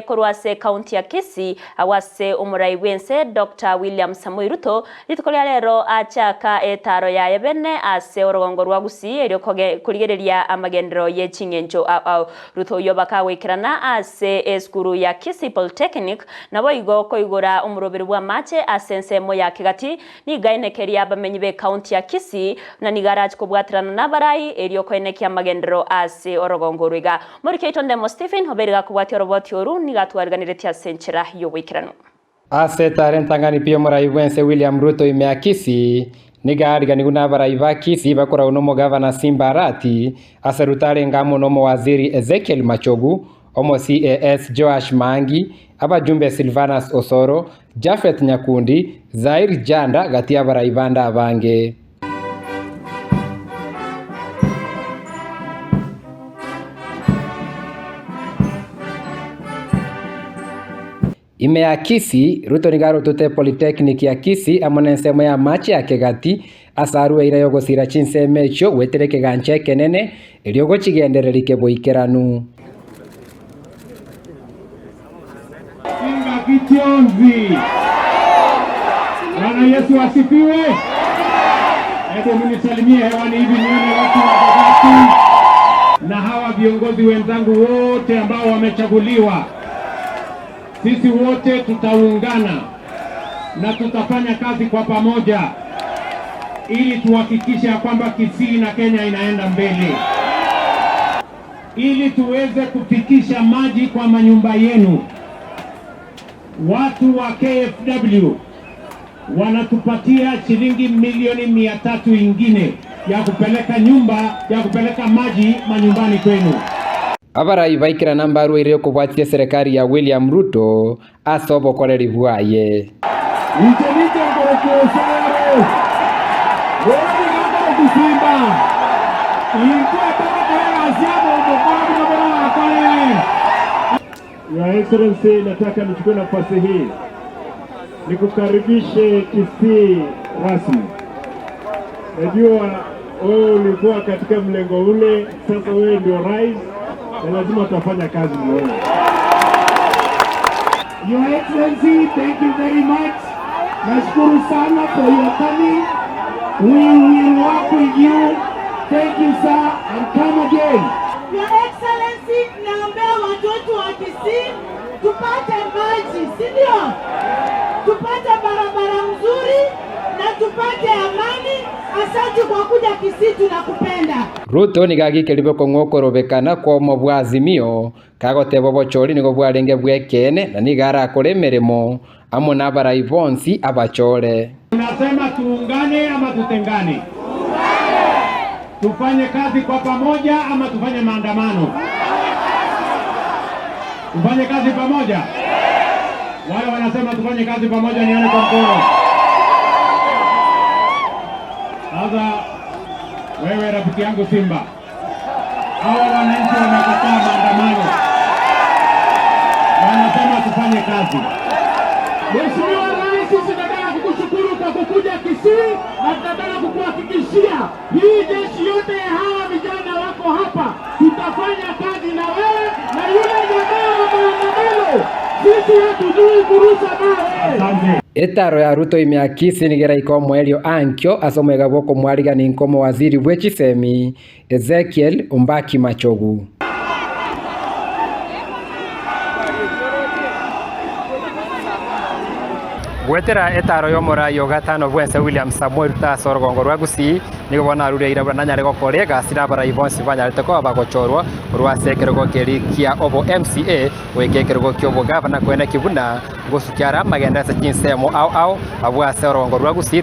Korwa ase ekaunti ya Kisii agwo ase omorai bw'ense Doctor William Samoei Ruto rituko ria rero achaka etaaro yaye bene ase orogongo rwa Gusii erio korigereria amagenderero ye ching'encho ao ao. Ruto oyio bakagoikerana ase esukuru ya Kisii Polytechnic naboigo koigora omoroberi bw'amache ase ensemo ya Kegati Nigo aenekerie abamenyi b'ekaunti ya Kisii buna nigo arache kobwaterana nabarai erio koenekia amagenderero ase orogongo orwo iga. Omoriki oito Ndemo Stephen obeire gakobwatia oroboti oru nigo atwariganeretie ase enchera y'oboikeranu. Ase etaro entang'ani pi y'omorai bw'ense William Ruto ime ya Kisii, nigo aariganigwe nabarai ba Kisii bakoragwa nomogavana Simba Arati, ase Ruto arenge amo nomowaziri Ezekiel Machogu, omo CAS Joash Maangi, abajumbe Silvanus Osoro, Japhet Nyakundi, Zair Janda gati y'abarai bande abange. Ime ya Kisii, Ruto nigo arotete Polytechnic ya Kisii amo nensemo y'amache ya Kegati ase arue eira y'ogosira chinsemo echio goetera ekegancha ekenene erio gochigendereria keboikeranu. Chingaki chionsi. Bwana Yesu asifiwe. Hebu mnisalimie hewani hivi nione watu wa Kegati na hawa viongozi wenzangu wote ambao wamechaguliwa. Sisi wote tutaungana na tutafanya kazi kwa pamoja ili tuhakikishe ya kwamba Kisii na Kenya inaenda mbele, ili tuweze kufikisha maji kwa manyumba yenu. Watu wa KFW wanatupatia shilingi milioni 300 ingine ya kupeleka nyumba ya kupeleka maji manyumbani kwenu. Abarai baikerana mbarwaire okobwatia eserekari ya William Ruto ase obokoreri bwaye. Inche ninche nkorokwa Osoro, bono nigo nkorokwa Simba. Intwe togokora egasi amo omokoro buna boragakore. Your Excellency, nataka nichukue nafasi hii nikukaribishe Kisii rasmi. Najua wewe ulikuwa katika mlengo ule, sasa wewe ndio rais na lazima utafanya kazi na wewe. Your Excellency, thank you very much. Nashukuru sana for your coming. We will work with you. Thank you sir and come again. Your Excellency, naombea watoto wa Kisii tupate maji, si ndio? Tupate barabara mzuri na tupate amani. Asante kwa kuja Kisii, tunakupenda. Ruto nigo agikerire bokong'u okorobekana kw'omo bwa Azimio, kagoteba obochori nigo bwarenge bw'ekeene na nigo arakore emeremo amo nabarai bonsi abachore. Tunasema tuungane ama tutengane? Tufanye kazi kwa pamoja ama tufanye maandamano? Tufanye kazi pamoja? Wale wanasema tufanye kazi pamoja, nione kwa mkono. Sasa wewe rafiki yangu Simba, hawa wananchi wamekataa maandamano, wanasema tufanye kazi. Mheshimiwa Rais, tunataka kukushukuru kwa kukuja Kisii na tunataka kukuhakikishia hii jeshi yote ya hawa vijana wako hapa, tutafanya kazi na wewe na yule jamaa wa maandamano. Sisi hatujui kurusha mawe. Asante. Etaro ya Ruto ime ya Kisii nigo eraika omoerio ankio ase omwega bwa okomwarigania inka omowaziri bwe chisemi Ezekiel Ombaki Machogu. Goetera etaro y'omorai o gatano bw'ense William Samoei Ruto ase orogongo rwa Gusii, nigo bono arure eira buna nanyare gokora egasi nabarai bonsi banyarete koba bagochorwa korwa ase ekerogo keria kia obo MCA goika ekerogo ki'obogavana koeneki buna ngosukia are amagendo ase chinsemo ao ao abwo ase orogongo rwa Gusii.